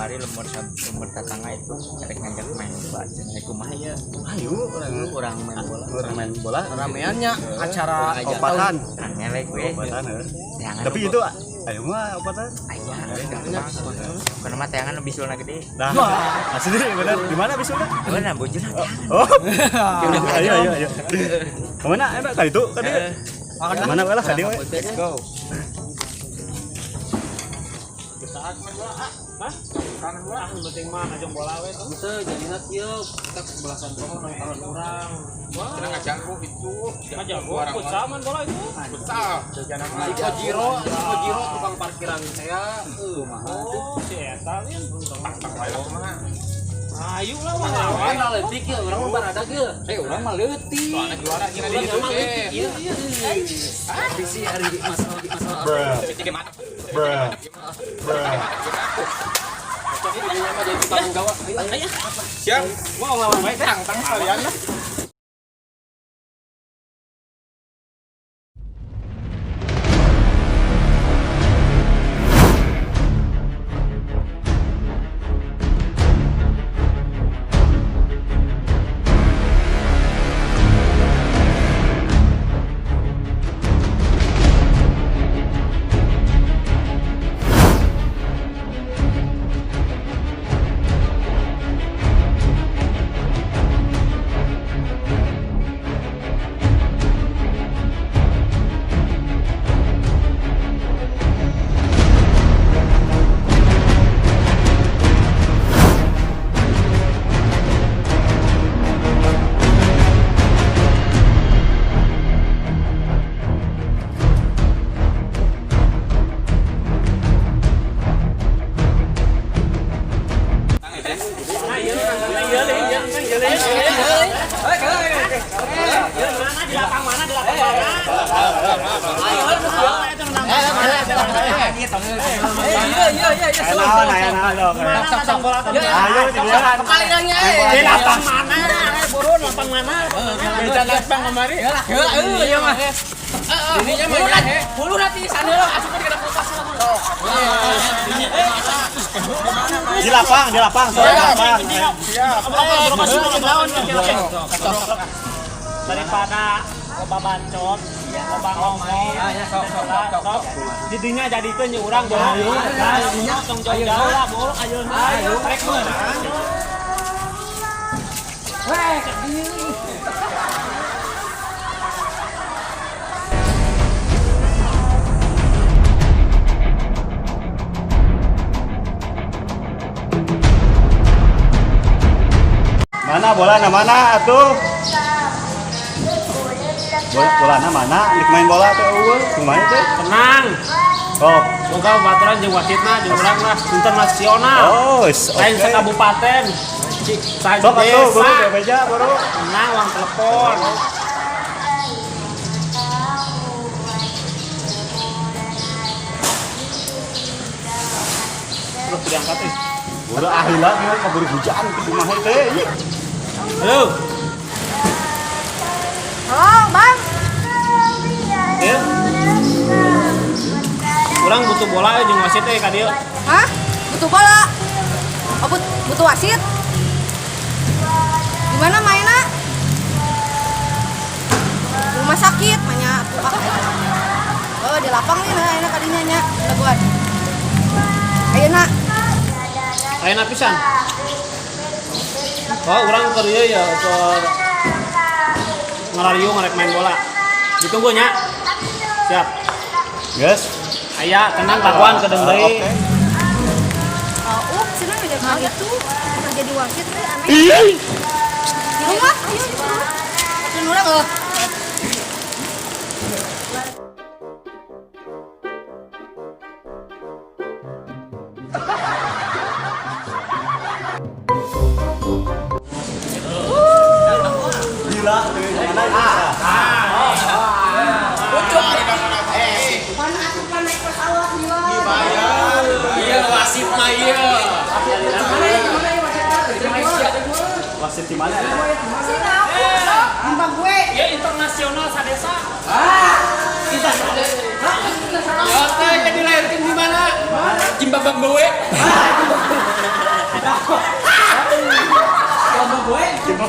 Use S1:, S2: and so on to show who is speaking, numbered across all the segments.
S1: Kamari lembur lembur tetangga itu rek ngajak main bola cenah, kumaha ya?
S2: Ayo urang.
S1: Urang main bola.
S2: Urang main bola.
S3: Rameannya acara
S2: Opatan.
S1: Ngelek we.
S2: Opatan heuh.
S1: Teangan.
S2: Tapi itu ayo mah opatan.
S1: Aya gampang. Karena mah teangan lebih bisulna gede.
S2: Nah, asli bener. Di mana bisulna?
S1: Bener bojona teangan.
S2: Oh. Ayo ayo ayo. Kemana enak kali itu kan? Mana lah tadi we.
S1: Let's go.
S4: Hah? Kanan bola, ah, penting mah ngajong bola we tuh.
S3: Teu jadina kieu kita belasan pohon nang tahun urang.
S4: Wah,
S5: Kita nggak jago itu.
S4: ngajago futsal man bola itu.
S5: Futsal.
S3: Si Kojiro tukang parkiran saya, mah.
S4: Oh, si eta lin.
S5: Tang lain kumaha.
S4: Ayo lah mah
S3: Urang
S4: lawan.
S3: mah leutik ieu, urang mah barada ge.
S5: Eh, urang mah leutik. Soalnya juara gini di
S3: Urang
S5: itu
S3: mah leutik
S5: eh.
S3: ieu. Tapi sih hari masalah masalah.
S2: Bruh. Bruh. Bruh.
S3: Ini mah jadi tukang gawa. Ayo.
S5: Siap.
S4: Mau ngelawan bae teh.
S5: Tang tang sekalian lah.
S4: Mana di lapang mana di lapang mana?
S3: Iya iya iya iya.
S2: Naon aya naon dong.
S4: Mana ngajong bola tuh?
S2: Ayo di
S3: Kepalingnya
S4: Di lapang mana? Eh, burun lapang mana?
S5: Beca lapang kemari.
S3: Heeh, iya mah. Heeh, mah bulu nanti sana lah asup ke dalam kulkas lah.
S2: Di lapang, soalnya lapang.
S4: Daripada loba bancot, loba ngomong, sok didinya jadikeun jeung urang bohong. Ayo, tong jauh-jauh lah, bohong ayeuna. Ayo, rek meunang.
S3: Weh, kediri.
S2: Mana bolana mana atuh? Bola bolana mana? Nik main bola teh eueuh. Kumaha teh?
S4: Tenang.
S2: Oh.
S4: Boga baturan jeung wasitna jeung urang lah internasional.
S2: Oh,
S4: Lain
S2: oke.
S4: sekabupaten. Sa
S2: Sok atuh, buru
S4: desa.
S2: bebeja, buru.
S4: Tenang, uang telepon. Terus diangkat eh.
S2: Buru ah heula ieu kaburu hujan kumaha teh? Ih.
S4: Halo.
S6: Halo, Bang.
S4: Ya. Urang butuh bola jeung wasit eh ka dieu.
S6: Hah? Butuh bola? Oh, butuh wasit? Gimana mainnya? Di rumah sakit, mainnya tuh ah. Oh, di lapang nih, nah, enak kadinya nya. Laguan. Ayo nak.
S4: Ayeuna pisan. Oh, urang keur ieu ya keur ngarariung ngarek main bola. Ditunggu nya. Siap.
S2: Guys.
S4: Aya tenang kawan kedeung deui.
S2: Oke.
S6: Oh, senang aja kalau gitu. Kerja di wasit teh aneh. Di rumah, ayo di rumah. Atuh urang eueuh.
S2: Gila tuh mana itu?
S6: Mana asupan naik pesawat gila.
S3: Iya wasit mah ieu.
S6: Mana ya, mana ya wasitnya?
S2: Wasit di mana?
S6: Sini aku, jumpa gue.
S4: Ya internasional sadesa.
S3: Ya teh dilahirkeun di mana? Jimbabang Bowe.
S6: Dua, tiga.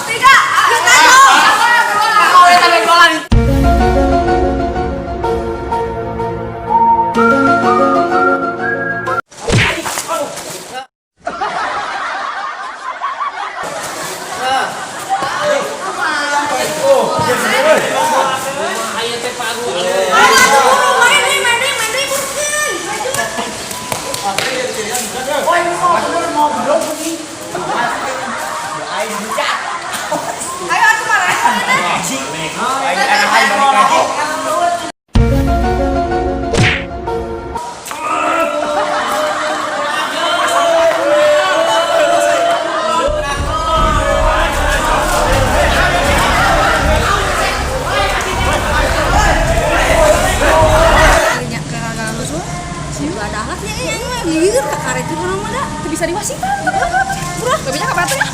S6: Tiga. Kita dong. Ayo tuh buru main deh, main deh, main deh, burukeun. Ayo atuh marah. Nya gara-gara rusuh. Gak ada alatnya ya, lieur ka karet urang mah da. Teu bisa diwasitan. Bro, lebihnya ka batu ya.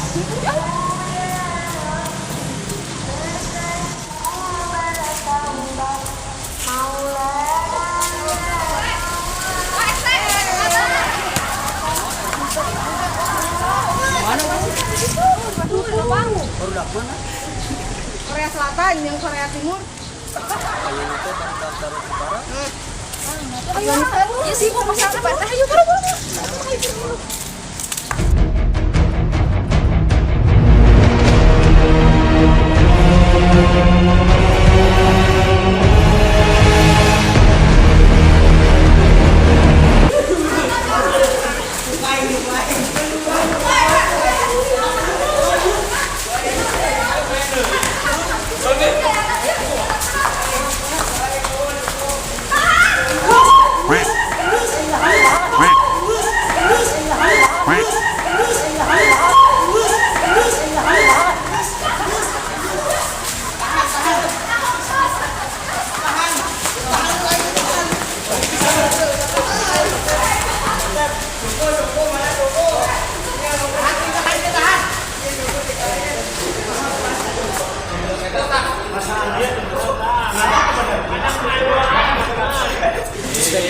S6: Korea Selatan yang Korea Timur. Ayo, ya sih, mau masak apa? Ayo, buru, buru, buru.
S7: Quack. Quack. Quack.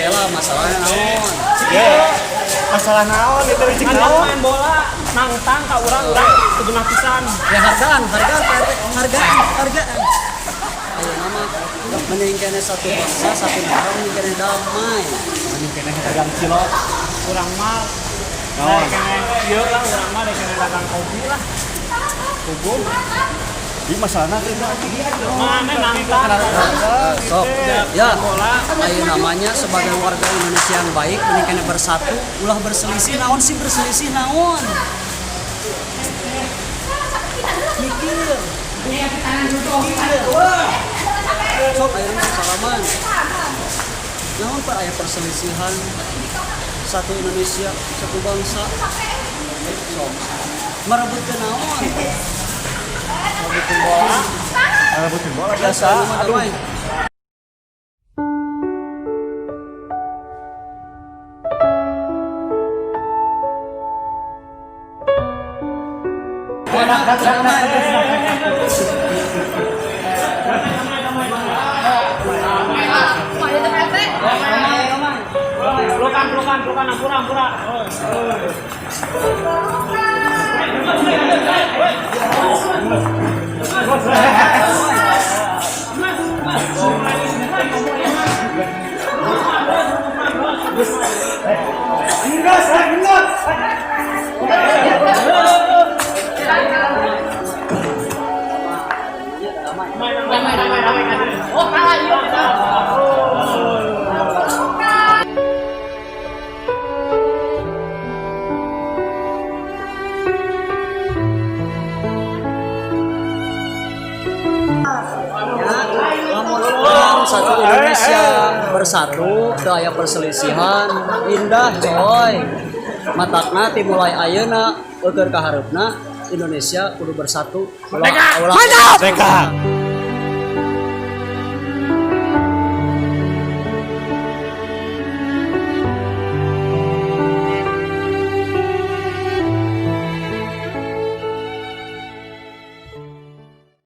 S8: Lah masalahnya naon?
S2: Masalah naon itu cik
S4: Ngajak
S2: naon?
S4: main bola nangtang ka urang urang kudu pisan.
S8: Ya hargaan, hargaan, Pak RT. Hargaan, hargaan. Ayo nama mending kene satu bangsa, satu negara, mending kene damai.
S2: Mending kene dagang cilok.
S4: Urang mah
S2: Naon?
S4: rek kene ieu lah urang mah rek kene dagang kopi lah.
S2: Hukum. Di masalahna teh
S4: Mana nangtang.
S8: Sok, ya. Ayo namanya sebagai warga Indonesia yang baik, mending kene bersatu, ulah berselisih naon sih berselisih naon. Sok ayeuna sok salaman. Naon Pak aya perselisihan satu Indonesia, satu bangsa. Sok. Merebutkeun naon?
S2: Rebutin bola. Rebutin bola biasa.
S8: Aduh.
S4: Pelukan, pelukan, pelukan, ampura, ampura.
S3: Oh, kalah iya kita.
S8: Lamun urang satu Indonesia bersatu, teu aya perselisihan, indah coy. Matakna ti mulai ayeuna eukeun ka hareupna Indonesia kudu bersatu. Ulah ulah
S2: Merdeka.